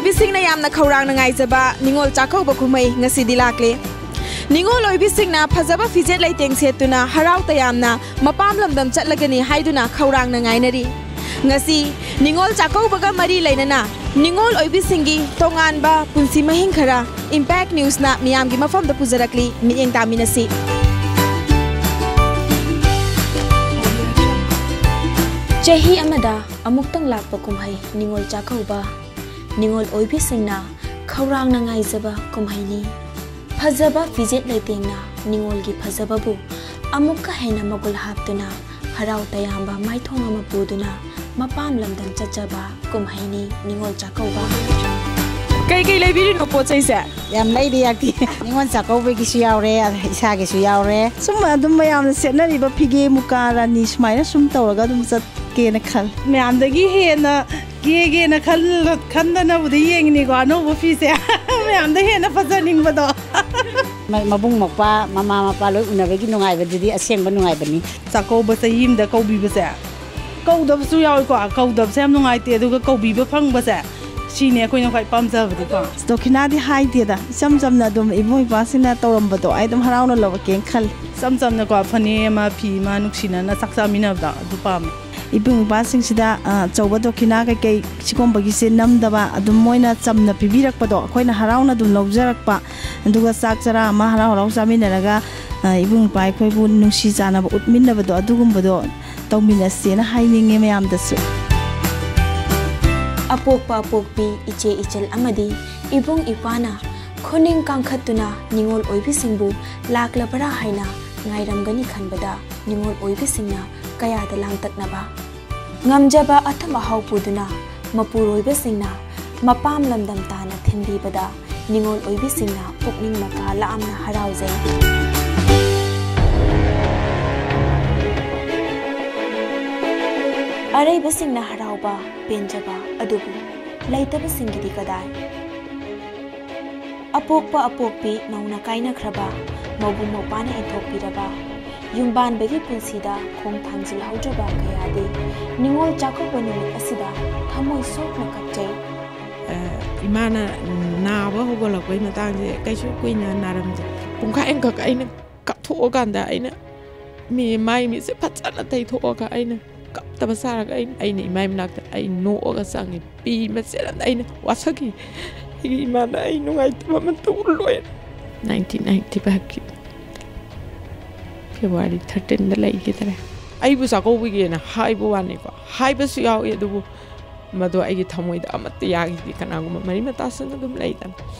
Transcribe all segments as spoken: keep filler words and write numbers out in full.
ꯑꯣꯏꯕꯤꯁꯤꯡꯅ ꯌꯥꯝꯅ ꯈꯧꯔꯥꯡꯅ ꯉꯥꯏꯖꯕ ꯅꯤꯉꯣꯜ ꯆꯥꯛꯀꯧꯕ ꯀꯨꯝꯍꯩ ꯉꯁꯤꯗꯤ ꯂꯥꯛꯂꯦ꯫ ꯅꯤꯉꯣꯜ ꯑꯣꯏꯕꯤꯁꯤꯡꯅ ꯐꯖꯕ ꯐꯤꯖꯦꯠ ꯂꯩꯇꯦꯡ ꯁꯦꯠꯇꯨꯅ ꯍꯔꯥꯎ ꯇꯌꯥꯝꯅ ꯃꯄꯥꯝ ꯂꯝꯗꯝ ꯆꯠꯂꯒꯅꯤ ꯍꯥꯏꯗꯨꯅ ꯈꯧꯔꯥꯡꯅ ꯉꯥꯏꯅꯔꯤ꯫ ꯉꯁꯤ ꯅꯤꯉꯣꯜ ꯆꯥꯛꯀꯧꯕꯒ ꯃꯔꯤ ꯂꯩꯅꯅ ꯅꯤꯉꯣꯜ ꯑꯣꯏꯕꯤꯁꯤꯡꯒꯤ ꯇꯣꯉꯥꯟꯕ ꯄꯨꯟꯁꯤ ꯃꯍꯤꯡ ꯈꯔ Impact Newsꯅ ꯃꯤꯌꯥꯝꯒꯤ ꯃꯐꯝꯗ ꯄꯨꯖꯔꯛꯂꯤ꯫ ꯃꯤꯠꯌꯦꯡ ꯇꯥꯃꯤꯟꯅꯁꯤ꯫ ꯆꯍꯤ ꯑꯃꯗ ꯑꯃꯨꯛꯇꯪ ꯂꯥꯛꯄ ꯀꯨꯝꯍꯩ ꯅꯤꯉꯣꯜ ꯆꯥꯛꯀꯧꯕ꯫ ꯅꯤꯉꯣꯜ ꯑꯣꯏꯕꯤꯁꯤꯡꯅ ꯈꯧꯔꯥꯡꯅ ꯉꯥꯏꯖꯕ ꯀꯨꯝꯍꯩꯅꯤ꯫ ꯐꯖꯕ ꯐꯤꯖꯦꯠ ꯂꯩꯇꯦꯡꯅ ꯅꯤꯉꯣꯜꯒꯤ ꯐꯖꯕꯕꯨ ꯑꯃꯨꯛꯀ ꯍꯦꯟꯅ ꯃꯒꯨꯜ ꯍꯥꯞꯇꯨꯅ ꯍꯔꯥꯎ ꯇꯌꯥꯝꯕ ꯃꯥꯏꯊꯣꯡ ꯑꯃ ꯄꯨꯗꯨꯅ ꯃꯄꯥꯝ ꯂꯝꯗꯝ ꯆꯠꯆꯕ ꯀꯨꯝꯍꯩꯅꯤ ꯅꯤꯉꯣꯜ ꯆꯥꯛꯀꯧꯕ꯫ ꯀꯩ ꯀꯩ ꯂꯩꯕꯤꯔꯤꯅꯣ ꯄꯣꯠ ꯆꯩꯁꯦ? ꯌꯥꯝ ꯂꯩꯔꯤ ꯌꯥꯛꯇꯤ꯫ ꯅꯤꯉꯣꯜ ꯆꯥꯛꯀꯧꯕꯒꯤꯁꯨ ꯌꯥꯎꯔꯦ, ꯏꯁꯥꯒꯤꯁꯨ ꯌꯥꯎꯔꯦ꯫ ꯁꯨꯝ ꯑꯗꯨꯝ ꯃꯌꯥꯝꯅ ꯁꯦꯠꯅꯔꯤꯕ ꯐꯤꯒꯦ, ꯃꯨꯀꯥ, ꯔꯥꯅꯤ ꯁꯨꯃꯥꯏꯅ ꯁꯨꯝ ꯇꯧꯔꯒ ꯑꯗꯨꯝ ꯆꯠꯀꯦꯅ ꯈꯜꯂꯤ꯫ ꯃꯌꯥꯝꯗꯒꯤ ꯍꯦꯟꯅ ꯀꯦꯒꯦꯅ ꯈꯜ-, ꯈꯟꯗꯅꯕꯨꯗꯤ ꯌꯦꯡꯉꯤꯅꯤꯀꯣ ꯑꯅꯧꯕ ꯐꯤꯁꯦ꯫ ꯃꯌꯥꯝꯗ ꯍꯦꯟꯅ ꯐꯖꯅꯤꯡꯕꯗꯣ꯫ ꯃ-, ꯃꯕꯨꯡ ꯃꯧꯄ꯭ꯋꯥ, ꯃꯃꯥ ꯃꯄꯥ ꯂꯣꯏ ꯎꯅꯕꯒꯤ ꯅꯨꯡꯉꯥꯏꯕꯗꯨꯗꯤ ꯑꯁꯦꯡꯕ ꯅꯨꯡꯉꯥꯏꯕꯅꯤ꯫ ꯆꯥꯛꯀꯧꯕ ꯆꯍꯤ ꯑꯃꯗ ꯀꯧꯕꯤꯕꯁꯦ, ꯀꯧꯗꯕꯁꯨ ꯌꯥꯎꯏꯀꯣ꯫ ꯀꯧꯗꯕꯁꯦ ꯌꯥꯝ ꯅꯨꯡꯉꯥꯏꯇꯦ, ꯑꯗꯨꯒ ꯀꯧꯕꯤꯕ ꯐꯪꯕꯁꯦ, ꯁꯤꯅꯦ ꯑꯩꯈꯣꯏꯅ ꯈ꯭ꯋꯥꯏ ꯄꯥꯝꯖꯕꯗꯤꯀꯣ꯫ ꯗꯣꯈꯤꯅꯥꯗꯤ ꯍꯥꯏꯗꯦꯗ, ꯏꯆꯝ ꯆꯝꯅ ꯑꯗꯨꯝ ꯏꯕꯨꯡ ꯏꯄ꯭ꯋꯥꯁꯤꯡꯅ ꯇꯧꯔꯝꯕꯗꯣ ꯑꯩ ꯑꯗꯨꯝ ꯍꯔꯥꯎꯅ ꯂꯧꯔꯛꯀꯦꯅ ꯈꯜꯂꯤ꯫ ꯏꯆꯝ ꯆꯝꯅꯀꯣ, ꯐꯅꯦꯛ ꯑꯃ, ꯐꯤ ꯑꯃ, ꯅꯨꯡꯁꯤꯅꯅ ꯆꯥꯛ ꯆꯥꯃꯤꯟꯅꯕꯗꯣ, ꯑꯗꯨ ꯄꯥꯝꯃꯦ꯫ ꯏꯕꯨꯡ ꯏꯄ꯭ꯋꯥꯁꯤꯡꯁꯤꯗ, ꯑ, ꯑꯆꯧꯕ ꯗꯣꯈꯤꯅꯥ ꯀꯩꯀꯩ ꯁꯤꯒꯨꯝꯕꯒꯤꯁꯦ ꯅꯝꯗꯕ, ꯑꯗꯨꯝ ꯃꯣꯏꯅ ꯆꯝꯅ ꯄꯤꯕꯤꯔꯛꯄꯗꯣ ꯑꯩꯈꯣꯏꯅ ꯍꯔꯥꯎꯅ ꯑꯗꯨꯝ ꯂꯧꯖꯔꯛꯄ, ꯑꯗꯨꯒ ꯆꯥꯛ ꯆꯔꯥ ꯑꯃ ꯍꯔꯥꯎ ꯍꯔꯥꯎ ꯆꯥꯃꯤꯟꯅꯔꯒ, ꯑ, ꯏꯕꯨꯡ ꯏꯄ꯭ꯋꯥ ꯑꯩꯈꯣꯏꯕꯨ ꯅꯨꯡꯁꯤ ꯆꯥꯟꯅꯕ ꯎꯠꯃꯤꯟꯅꯕꯗꯣ, ꯑꯗꯨꯒꯨꯝꯕꯗꯣ ꯇꯧꯃꯤꯟꯅꯁꯦꯅ ꯍꯥꯏꯅꯤꯡꯉꯦ ꯃꯌꯥꯝꯗꯁꯨ꯫ ꯑꯄꯣꯛꯄ ꯑꯄꯣꯛꯄꯤ, ꯏꯆꯦ ꯏꯆꯜ ꯑꯃꯗꯤ ꯏꯕꯨꯡ ꯏꯄ꯭ꯋꯥꯅ ꯈꯨꯅꯤꯡ ꯀꯥꯡꯈꯠꯇꯨꯅ ꯅꯤꯉꯣꯜ ꯑꯣꯏꯕꯤꯁꯤꯡꯕꯨ ꯂꯥꯛꯂꯕ꯭ꯔꯥ ꯍꯥꯏꯅ ꯉꯥꯏꯔꯝꯒꯅꯤ ꯈꯟꯕꯗ ꯅꯤꯉꯣꯜ ꯑꯣꯏꯕꯤꯁꯤꯡꯅ ꯀꯌꯥꯗ ꯂꯥꯡꯇꯛꯅꯕ꯫ ꯉꯝꯖꯕ ꯑꯊꯨꯝ ꯑꯍꯥꯎ ꯄꯨꯗꯨꯅ ꯃꯄꯨꯔꯣꯏꯕꯁꯤꯡꯅ ꯃꯄꯥꯝ ꯂꯝꯗꯝ ꯇꯥꯅ ꯊꯤꯟꯕꯤꯕꯗ ꯅꯤꯉꯣꯜ ꯑꯣꯏꯕꯤꯁꯤꯡꯅ ꯄꯨꯛꯅꯤꯡ ꯃꯀꯥ ꯂꯥꯝꯅ ꯍꯔꯥꯎꯖꯩ꯫ ꯑꯔꯩꯕꯁꯤꯡꯅ ꯍꯔꯥꯎꯕ, ꯄꯦꯟꯖꯕ ꯑꯗꯨꯕꯨ ꯂꯩꯇꯕꯁꯤꯡꯒꯤꯗꯤ ꯀꯗꯥꯏ? ꯑꯄꯣꯛꯄ ꯑꯄꯣꯛꯄꯤ ꯅꯧꯅ ꯀꯥꯏꯅꯈ꯭ꯔꯕ, ꯃꯕꯨꯡ ꯃꯧꯄ꯭ꯋꯥꯅ ꯏꯟꯊꯣꯛꯄꯤꯔꯕ, ꯌꯨꯝꯕꯥꯟꯕꯒꯤ ꯄꯨꯟꯁꯤꯗ ꯈꯣꯡ ꯊꯥꯡꯖꯤꯜꯍꯧꯗ꯭ꯔꯕ ꯀꯌꯥꯗꯤ ꯅꯤꯉꯣꯜ ꯆꯥꯛꯀꯧꯕ ꯅꯨꯃꯤꯠ ꯑꯁꯤꯗ ꯊꯃꯣꯏ ꯁꯣꯛꯅ ꯀꯞꯆꯩ꯫ ꯏꯃꯥꯅ ꯅꯥꯕ ꯍꯧꯒꯠꯂꯛꯄꯩ ꯃꯇꯥꯡꯁꯦ ꯀꯩꯁꯨ ꯀꯨꯏꯅ ꯅꯥꯔꯝꯗꯦ꯫ ꯄꯨꯡꯈꯥꯏ ꯑꯃꯈꯛ ꯑꯩꯅ ꯀꯥꯞꯊꯣꯛꯑꯀꯥꯟꯗ ꯑꯩꯅ ꯃꯤ ꯃꯥꯏ ꯃꯤꯠꯁꯦ ꯐꯖꯅ ꯇꯩꯊꯣꯛꯑꯒ ꯑꯩꯅ ꯀꯞꯇꯕ ꯁꯥꯔꯒ ꯑꯩꯅ, ꯑꯩꯅ ꯏꯃꯥꯏ ꯃꯅꯥꯛꯇ ꯑꯩ ꯅꯣꯛꯑꯒ ꯆꯪꯉꯤ꯫ ꯄꯤ ꯃꯆꯦꯠ ꯑꯃꯗ ꯑꯩꯅ ꯋꯥꯁꯛꯈꯤ꯫ ꯑꯩꯒꯤ ꯏꯃꯥꯅ ꯑꯩ ꯅꯨꯡꯉꯥꯏꯇꯕ ꯑꯃ ꯇꯧꯔ ꯂꯣꯏꯔꯦ꯫ ꯅꯥꯏꯟꯇꯤꯟ ꯅꯥꯏꯟꯇꯤ ꯐꯥꯏꯚꯀꯤ ꯐꯦꯕ꯭ꯔꯨꯋꯥꯔꯤ ꯊꯥꯔꯇꯤꯟꯗ ꯂꯩꯈꯤꯗ꯭ꯔꯦ꯫ ꯑꯩꯕꯨ ꯆꯥꯛꯀꯧꯕꯒꯤꯅ ꯍꯥꯏꯕ ꯋꯥꯅꯤꯀꯣ, ꯍꯥꯏꯕꯁꯨ ꯌꯥꯎꯏ, ꯑꯗꯨꯕꯨ ꯃꯗꯣ ꯑꯩꯒꯤ ꯊꯃꯣꯏꯗ ꯑꯃꯠꯇ ꯌꯥꯈꯤꯗꯦ꯫ ꯀꯅꯥꯒꯨꯝꯕ ꯃꯔꯤ ꯃꯇꯥꯁꯤꯅ ꯑꯗꯨꯝ ꯂꯩꯗꯅ,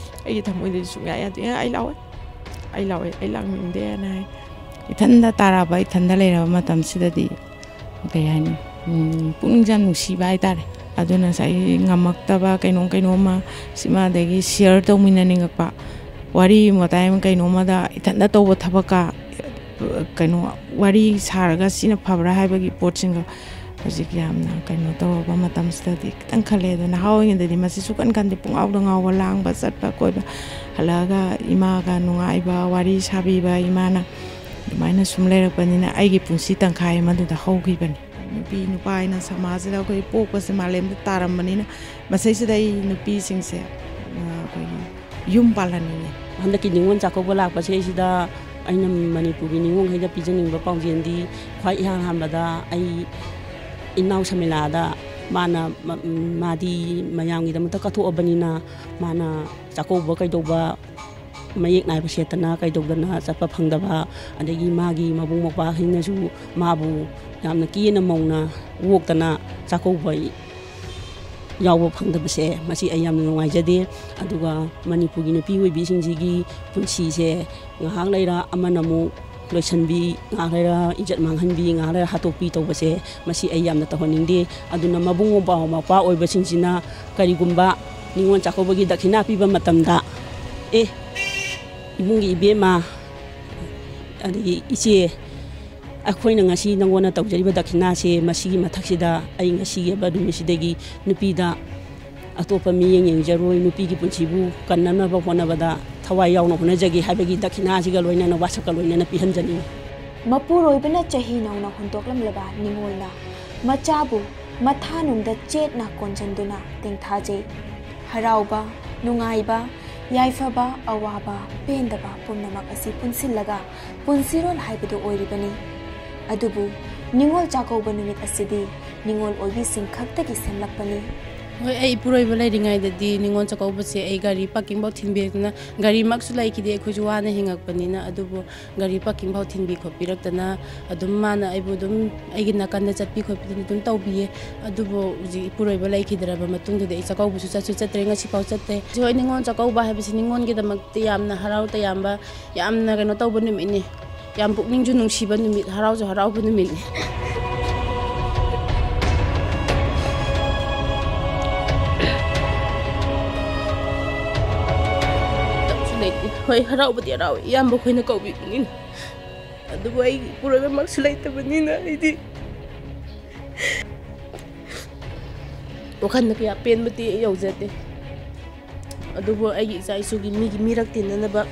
ꯑꯩꯒꯤ ꯊꯃꯣꯏꯗꯗꯤ ꯁꯨꯡꯌꯥ ꯌꯥꯗꯦ꯫ "ꯑꯦ, ꯑꯩ ꯂꯥꯛꯑꯣꯏ, ꯑꯩ ꯂꯥꯛꯑꯣꯏ, ꯑꯩ ꯂꯥꯛꯅꯤꯡꯗꯦꯅ" ꯍꯥꯏ꯫ ꯏꯊꯟꯗ ꯇꯥꯔꯕ, ꯏꯊꯟꯗ ꯂꯩꯔꯕ ꯃꯇꯝꯁꯤꯗꯗꯤ ꯀꯩ ꯍꯥꯏꯅꯤ, ꯎꯝ, ꯄꯨꯛꯅꯤꯡꯁꯦ ꯌꯥꯝ ꯅꯨꯡꯁꯤꯕ ꯍꯥꯏꯇꯥꯔꯦ꯫ ꯑꯗꯨꯅ ꯉꯁꯥꯏꯒꯤ ꯉꯝꯃꯛꯇꯕ ꯀꯩꯅꯣꯝ ꯀꯩꯅꯣꯝꯃ ꯁꯤꯃꯗꯒꯤ ꯁꯤꯌꯔ ꯇꯧꯃꯤꯟꯅꯅꯤꯡꯉꯛꯄ, ꯋꯥꯔꯤ ꯋꯥꯇꯥꯏ ꯑꯃ ꯀꯩꯅꯣꯝꯃꯗ ꯏꯊꯟꯇ ꯇꯧꯕ ꯊꯕꯛꯀ, ꯀꯩꯅꯣ, ꯋꯥꯔꯤ ꯁꯥꯔꯒ ꯁꯤꯅ ꯐꯕ꯭ꯔꯥ ꯍꯥꯏꯕꯒꯤ ꯄꯣꯠꯁꯤꯡꯗꯣ ꯍꯧꯖꯤꯛ ꯌꯥꯝꯅ ꯀꯩꯅꯣ ꯇꯧꯔꯕ ꯃꯇꯝꯁꯤꯗꯗꯤ ꯈꯤꯇꯪ ꯈꯜꯂꯦ꯫ ꯑꯗꯣ ꯅꯍꯥ ꯑꯣꯏꯔꯤꯉꯩꯗꯗꯤ ꯃꯁꯤ ꯁꯨꯀꯟ ꯀꯟꯗꯦ, ꯄꯨꯡꯉꯥꯎꯗ ꯉꯥꯎꯕ, ꯂꯥꯡꯕ, ꯆꯠꯄ, ꯀꯣꯏꯕ, ꯍꯜꯂꯛꯑꯒ ꯏꯃꯥꯒ ꯅꯨꯡꯉꯥꯏꯕ ꯋꯥꯔꯤ ꯁꯥꯕꯤꯕ, ꯏꯃꯥꯅ ꯑꯗꯨꯃꯥꯏꯅ ꯁꯨꯝ ꯂꯩꯔꯛꯄꯅꯤꯅ ꯑꯩꯒꯤ ꯄꯨꯟꯁꯤ ꯇꯪꯈꯥꯏ ꯑꯃꯗꯨꯗ ꯍꯧꯈꯤꯕꯅꯤ꯫ ꯅꯨꯄꯤ ꯅꯨꯄꯥ ꯍꯥꯏꯅ ꯁꯃꯥꯖꯁꯤꯗ ꯑꯩꯈꯣꯏ ꯄꯣꯛꯄꯁꯦ ꯃꯥꯂꯦꯝꯗ ꯇꯥꯔꯝꯕꯅꯤꯅ ꯃꯁꯤꯁꯤꯗ ꯑꯩ ꯅꯨꯄꯤꯁꯤꯡꯁꯦ, ꯑ, ꯑꯩꯈꯣꯏꯒꯤ ꯌꯨꯝ ꯄꯥꯜꯍꯟꯅꯤꯡꯉꯤ꯫ ꯍꯟꯗꯛꯀꯤ ꯅꯤꯉꯣꯜ ꯆꯥꯛꯀꯧꯕ ꯂꯥꯛꯄꯁꯤꯗꯩꯁꯤꯗ ꯑꯩꯅ ꯃꯅꯤꯄꯨꯔꯒꯤ ꯅꯤꯉꯣꯜꯈꯩꯗ ꯄꯤꯖꯅꯤꯡꯕ ꯄꯥꯎꯖꯦꯜꯗꯤ, ꯈ꯭ꯋꯥꯏ ꯏꯍꯥꯟ ꯍꯥꯟꯕꯗ ꯑꯩ ꯏꯅꯥꯎ ꯁꯃꯤꯂꯥꯗ, ꯃꯥꯅ, ꯃ-, ꯃꯥꯗꯤ ꯃꯌꯥꯝꯒꯤꯗꯃꯛꯇ ꯀꯠꯊꯣꯛꯑꯕꯅꯤꯅ, ꯃꯥꯅ ꯆꯥꯛꯀꯧꯕ ꯀꯩꯗꯧꯕ ꯃꯌꯦꯛ ꯅꯥꯏꯕ ꯁꯦꯠꯇꯅ ꯀꯩꯗꯧꯗꯅ ꯆꯠꯄ ꯐꯪꯗꯕ, ꯑꯗꯒꯤ ꯃꯥꯒꯤ ꯃꯕꯨꯡ ꯃꯧꯄ꯭ꯋꯥꯁꯤꯡꯅꯁꯨ ꯃꯥꯕꯨ ꯌꯥꯝꯅ ꯀꯦꯅ ꯃꯧꯅ ꯑꯣꯛꯇꯅ ꯆꯥꯛꯀꯧꯕ ꯌꯥꯎꯕ ꯐꯪꯗꯕꯁꯦ, ꯃꯁꯤ ꯑꯩ ꯌꯥꯝꯅ ꯅꯨꯡꯉꯥꯏꯖꯗꯦ꯫ ꯑꯗꯨꯒ ꯃꯅꯤꯄꯨꯔꯒꯤ ꯅꯨꯄꯤ ꯑꯣꯏꯕꯤꯁꯤꯡꯁꯤꯒꯤ ꯄꯨꯟꯁꯤꯁꯦ ꯉꯥꯏꯍꯥꯛ ꯂꯩꯔ ꯑꯃꯅ ꯑꯃꯨꯛ ꯂꯣꯏꯁꯤꯟꯕꯤ, ꯉꯥꯏꯍꯥꯛ ꯂꯩꯔ ꯏꯖꯠ ꯃꯥꯡꯍꯟꯕꯤ, ꯉꯥꯏꯍꯥꯛ ꯂꯩꯔ ꯍꯥꯠꯇꯣꯛꯄꯤ ꯇꯧꯕꯁꯦ, ꯃꯁꯤ ꯑꯩ ꯌꯥꯝꯅ ꯇꯧꯍꯟꯅꯤꯡꯗꯦ꯫ ꯑꯗꯨꯅ ꯃꯕꯨꯡ ꯃꯧꯄ꯭ꯋꯥ, ꯃꯧꯄ꯭ꯋꯥ ꯑꯣꯏꯕꯁꯤꯡꯁꯤꯅ ꯀꯔꯤꯒꯨꯝꯕ ꯅꯤꯉꯣꯜ ꯆꯥꯛꯀꯧꯕꯒꯤ ꯗꯈꯤꯅꯥ ꯄꯤꯕ ꯃꯇꯝꯗ, "ꯑꯦ, ꯏꯕꯨꯡꯒꯤ ꯏꯕꯦꯝꯃ, ꯑꯗꯒꯤ ꯏꯆꯦ, ꯑꯩꯈꯣꯏꯅ ꯉꯁꯤ ꯅꯪꯉꯣꯟꯗ ꯇꯧꯖꯔꯤꯕ ꯗꯈꯤꯅꯥꯁꯦ, ꯃꯁꯤꯒꯤ ꯃꯊꯛꯁꯤꯗ ꯑꯩ ꯉꯁꯤꯒꯤ ꯑꯣꯏꯕ ꯅꯨꯃꯤꯠꯁꯤꯗꯒꯤ ꯅꯨꯄꯤꯗ ꯑꯇꯣꯞꯄ ꯃꯤꯠꯌꯦꯡ ꯌꯦꯡꯖꯔꯣꯏ, ꯅꯨꯄꯤꯒꯤ ꯄꯨꯟꯁꯤꯕꯨ ꯀꯟꯅꯅꯕ ꯍꯣꯠꯅꯕꯗ ꯊꯋꯥꯏ ꯌꯥꯎꯅ ꯍꯣꯠꯅꯖꯒꯦ" ꯍꯥꯏꯕꯒꯤ ꯗꯈꯤꯅꯥꯁꯤꯒ ꯂꯣꯏꯅꯅ, ꯋꯥꯁꯛꯀ ꯂꯣꯏꯅꯅ ꯄꯤꯍꯟꯖꯅꯤꯡꯏ꯫ ꯃꯄꯨꯔꯣꯏꯕꯅ ꯆꯍꯤ ꯅꯧꯅ ꯍꯨꯟꯗꯣꯛꯂꯝꯂꯕ ꯅꯤꯉꯣꯜꯅ ꯃꯆꯥꯕꯨ ꯃꯊꯥꯅꯨꯡꯗ ꯆꯦꯠꯅ ꯀꯣꯟꯁꯤꯟꯗꯨꯅ ꯇꯦꯡꯊꯥꯖꯩ꯫ ꯍꯔꯥꯎꯕ, ꯅꯨꯡꯉꯥꯏꯕ, ꯌꯥꯏꯐꯕ, ꯑꯋꯥꯕ, ꯄꯦꯟꯗꯕ ꯄꯨꯝꯅꯃꯛ ꯑꯁꯤ ꯄꯨꯟꯁꯤꯜꯂꯒ ꯄꯨꯟꯁꯤꯔꯣꯜ ꯍꯥꯏꯕꯗꯨ ꯑꯣꯏꯔꯤꯕꯅꯤ꯫ ꯑꯗꯨꯕꯨ ꯅꯤꯉꯣꯜ ꯆꯥꯛꯀꯧꯕ ꯅꯨꯃꯤꯠ ꯑꯁꯤꯗꯤ ꯅꯤꯉꯣꯜ ꯑꯣꯏꯕꯤꯁꯤꯡ ꯈꯛꯇꯒꯤ ꯁꯦꯝꯂꯛꯄꯅꯤ꯫ ꯍꯣꯏ, ꯑꯩ ꯏꯄꯨꯔꯣꯏꯕ ꯂꯩꯔꯤꯉꯩꯗꯗꯤ ꯅꯤꯉꯣꯜ ꯆꯥꯛꯀꯧꯕꯁꯦ ꯑꯩ ꯒꯥꯔꯤ ꯄꯥꯔꯀꯤꯡ ꯐꯥꯎ ꯊꯤꯟꯕꯤꯔꯛꯇꯅ, ꯒꯥꯔꯤꯃꯛꯁꯨ ꯂꯩꯈꯤꯗꯦ, ꯑꯩꯈꯣꯏꯁꯨ ꯋꯥꯅ ꯍꯤꯡꯉꯛꯄꯅꯤꯅ꯫ ꯑꯗꯨꯕꯨ ꯒꯥꯔꯤ ꯄꯥꯔꯀꯤꯡ ꯐꯥꯎ ꯊꯤꯟꯕꯤ ꯈꯣꯠꯄꯤꯔꯛꯇꯅ ꯑꯗꯨꯝ ꯃꯥꯅ ꯑꯩꯕꯨ ꯑꯗꯨꯝ ꯑꯩꯒꯤ ꯅꯥꯀꯟꯗ ꯆꯠꯄꯤ ꯈꯣꯠꯄꯤꯗꯅ ꯑꯗꯨꯝ ꯇꯧꯕꯤꯌꯦ꯫ ꯑꯗꯨꯕꯨ ꯍꯧꯖꯤꯛ ꯏꯄꯨꯔꯣꯏꯕ ꯂꯩꯈꯤꯗ꯭ꯔꯕ ꯃꯇꯨꯡꯗꯗꯤ ꯑꯩ ꯆꯥꯛꯀꯧꯕꯁꯨ ꯆꯠꯁꯨ ꯆꯠꯇ꯭ꯔꯦ, ꯉꯁꯤꯐꯥꯎ ꯆꯠꯇꯦ꯫ ꯍꯣꯏ, ꯅꯤꯉꯣꯜ ꯆꯥꯛꯀꯧꯕ ꯍꯥꯏꯕꯁꯤ ꯅꯤꯉꯣꯜꯒꯤꯗꯃꯛꯇ ꯌꯥꯝꯅ ꯍꯔꯥꯎ ꯇꯌꯥꯝꯕ, ꯌꯥꯝꯅ ꯀꯩꯅꯣ ꯇꯧꯕ ꯅꯨꯃꯤꯠꯅꯤ꯫ ꯌꯥꯝ ꯄꯨꯛꯅꯤꯡꯁꯨ ꯅꯨꯡꯁꯤꯕ ꯅꯨꯃꯤꯠ, ꯍꯔꯥꯎꯁꯨ ꯍꯔꯥꯎꯕ ꯅꯨꯃꯤꯠꯅꯤ꯫ ꯍꯣꯏ, ꯍꯔꯥꯎꯕꯗꯤ ꯍꯔꯥꯎꯋꯤ, ꯏꯌꯥꯝꯕ ꯈꯣꯏꯅ ꯀꯧꯕꯤꯕꯅꯤꯅ꯫ ꯑꯗꯨꯕꯨ ꯑꯩ ꯏꯄꯨꯔꯣꯏꯕꯃꯛꯁꯨ ꯂꯩꯇꯕꯅꯤꯅ ꯑꯩꯗꯤ ꯋꯥꯈꯜꯗ ꯀꯌꯥ ꯄꯦꯟꯕꯗꯤ ꯌꯧꯖꯗꯦ꯫ ꯑꯗꯨꯕꯨ ꯑꯩꯒꯤ ꯏꯆꯥ ꯏꯁꯨꯒꯤ ꯃꯤꯒꯤ ꯃꯤꯔꯛ ꯇꯤꯟꯅꯅꯕ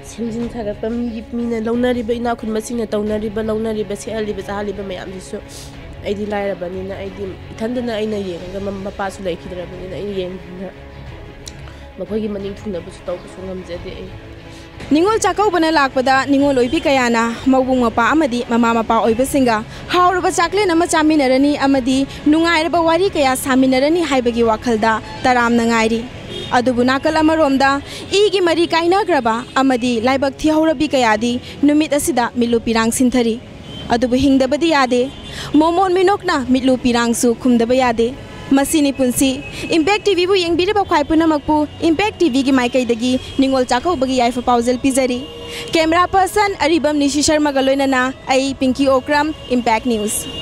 ꯁꯦꯝꯖꯤꯟ ꯁꯥꯒꯠꯄ, ꯃꯤꯒꯤ, ꯃꯤꯅ ꯂꯧꯅꯔꯤꯕ, ꯏꯅꯥꯛ ꯈꯨꯟꯕꯁꯤꯡꯅ ꯇꯧꯅꯔꯤꯕ, ꯂꯧꯅꯔꯤꯕ, ꯁꯦꯠꯍꯜꯂꯤꯕ, ꯆꯥꯍꯜꯂꯤꯕ ꯃꯌꯥꯝꯁꯤꯁꯨ ꯑꯩꯗꯤ ꯂꯥꯏꯔꯕꯅꯤꯅ, ꯑꯩꯗꯤ ꯏꯊꯟꯗꯅ ꯑꯩꯅ ꯌꯦꯡꯉꯒ, ꯃ-, ꯃꯄꯥꯁꯨ ꯂꯩꯈꯤꯗ꯭ꯔꯕꯅꯤꯅ ꯑꯩꯅ ꯌꯦꯡꯗꯅ ꯃꯈꯣꯏꯒꯤ ꯃꯅꯤꯡ ꯊꯨꯡꯅꯕꯁꯨ ꯇꯧꯕꯁꯨ ꯉꯝꯖꯗꯦ ꯑꯩ꯫ ꯅꯤꯉꯣꯜ ꯆꯥꯛꯀꯧꯕꯅ ꯂꯥꯛꯄꯗ ꯅꯤꯉꯣꯜ ꯑꯣꯏꯕꯤ ꯀꯌꯥꯅ ꯃꯕꯨꯡ ꯃꯧꯄ꯭ꯋꯥ ꯑꯃꯗꯤ ꯃꯃꯥ ꯃꯄꯥ ꯑꯣꯏꯕꯁꯤꯡꯒ ꯍꯥꯎꯔꯕ ꯆꯥꯛꯂꯦꯟ ꯑꯃ ꯆꯥꯃꯤꯟꯅꯔꯅꯤ ꯑꯃꯗꯤ ꯅꯨꯡꯉꯥꯏꯔꯕ ꯋꯥꯔꯤ ꯀꯌꯥ ꯁꯥꯃꯤꯟꯅꯔꯅꯤ ꯍꯥꯏꯕꯒꯤ ꯋꯥꯈꯜꯗ ꯇꯔꯥꯝꯅ ꯉꯥꯏꯔꯤ꯫ ꯑꯗꯨꯕꯨ ꯅꯥꯀꯜ ꯑꯃꯔꯣꯝꯗ ꯏꯒꯤ ꯃꯔꯤ ꯀꯥꯏꯅꯈ꯭ꯔꯕ ꯑꯃꯗꯤ ꯂꯥꯏꯕꯛ ꯊꯤꯍꯧꯔꯕꯤ ꯀꯌꯥꯗꯤ ꯅꯨꯃꯤꯠ ꯑꯁꯤꯗ ꯃꯤꯠꯂꯨ ꯄꯤꯔꯥꯡ ꯁꯤꯟꯊꯔꯤ꯫ ꯑꯗꯨꯕꯨ ꯍꯤꯡꯗꯕꯗꯤ ꯌꯥꯗꯦ꯫ ꯃꯣꯃꯣꯟ ꯃꯤꯅꯣꯛꯅ ꯃꯤꯠꯂꯨ ꯄꯤꯔꯥꯡꯁꯨ ꯈꯨꯝꯗꯕ ꯌꯥꯗꯦ꯫ ꯃꯁꯤꯅꯤ ꯄꯨꯟꯁꯤ꯫ Impact TVꯕꯨ ꯌꯦꯡꯕꯤꯔꯤꯕ ꯈ꯭ꯋꯥꯏ ꯄꯨꯝꯅꯃꯛꯄꯨ Impact TVꯒꯤ ꯃꯥꯏꯀꯩꯗꯒꯤ ꯅꯤꯉꯣꯜ ꯆꯥꯛꯀꯧꯕꯒꯤ ꯌꯥꯏꯐ ꯄꯥꯎꯖꯦꯜ ꯄꯤꯖꯔꯤ꯫ Camera person ꯑꯔꯤꯕꯝ ꯅꯤꯁꯤ ꯁꯔꯃꯒ ꯂꯣꯏꯅꯅ ꯑꯩ ꯄꯤꯡꯀꯤ ꯑꯣꯀ꯭ꯔꯝ, Impact News꯫